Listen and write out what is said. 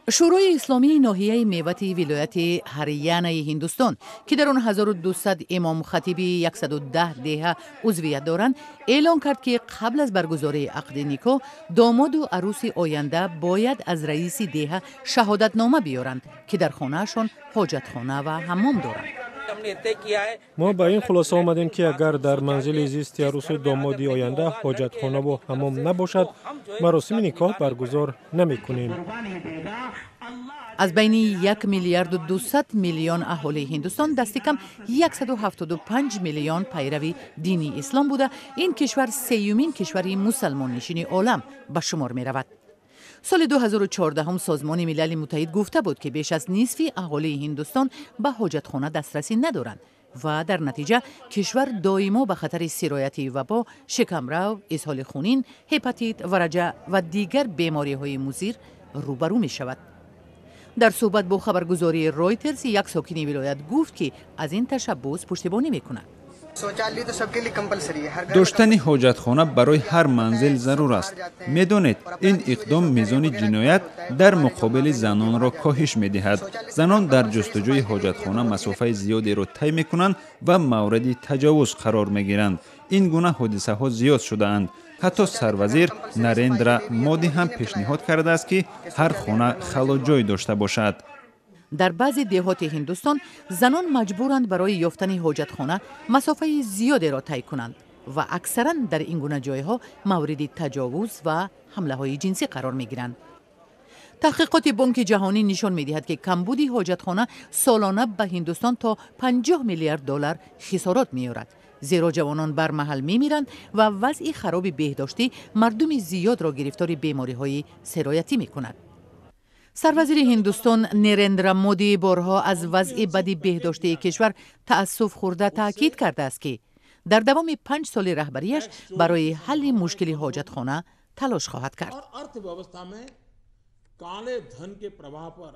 Шӯрои исломии ноҳияи Мевати вилояти Ҳарьянаи Ҳиндустон, ки дар он 1200 имомхатиби 110 деҳа узвият доранд, эълон кард, ки қабл аз баргузории ақди никоҳ домоду арӯси оянда бояд аз раиси деҳа шаҳодатнома биёранд, ки дар хонаашон ҳоҷатхона ва ҳаммом доранд. Мо ба ин хулоса омадем, ки агар дар манзили зисти арӯсу домоди оянда ҳоҷатхонаву ҳаммом набошад, маросими никоҳ баргузор намекунем. Аз байни 1 миллиарду 200 миллион аҳолии Ҳиндустон дасти кам 175 миллион пайрави дини ислом буда, ин кишвар сеюмин кишвари мусалмоннишини олам ба шумор меравад. Соли 2014 Созмони Милали Муттаҳид гуфта буд, ки беш аз нисфи аҳолии Ҳиндустон ба ҳоҷатхона дастрасӣ надоранд ва дар натиҷа кишвар доимо ба хатари сирояти вабо, шикамрав, изҳоли хунин, ҳепатит, вараҷа ва дигар бемориҳои музир рӯбарӯ мешавад. Дар суҳбат бо хабаргузории Ройтерс як сокини вилоят гуфт, ки аз ин ташаббус пуштибонӣ мекунад. Доштани ҳоҷатхона барои ҳар манзил зарур аст. Медонед, ин иқдом мизони ҷиноят дар муқобили занонро коҳиш медиҳад. Занон дар ҷустуҷӯи ҳоҷатхона масофаи зиёдеро тай мекунанд ва мавриди таҷовуз қарор мегиранд. Ин гуна ҳодисаҳо зиёд шудаанд. Ҳатто сарвазир Нарендра Моди ҳам пешниҳод кардааст, ки ҳар хона халоҷой дошта бошад. Дар баъзе деҳоти Ҳиндустон занон маҷбуранд барои ёфтани ҳоҷатхона масофаи зиёдеро тай кунанд ва аксаран дар ин гуна ҷойҳо мавриди таҷовуз ва ҳамлаҳои ҷинсӣ қарор мегиранд. Таҳқиқоти Бонки Ҷаҳонӣ нишон медиҳад, ки камбуди ҳоҷатхона солона ба Ҳиндустон то 50 миллиард доллар хисорот меорад, зеро ҷавонон бармаҳал мемиранд ва вазъи хароби беҳдоштӣ мардуми зиёдро гирифтори бемориҳои сироятӣ мекунад. Сарвазири Ҳиндустон Нерендра Моди борҳо аз вазъи бади беҳдоштии кишвар таассуф хӯрда, таъкид кардааст, ки дар давоми 5 соли раҳбарияш барои ҳалли мушкили ҳоҷатхона талош хоҳад кард. काले धन के प्रवाह पर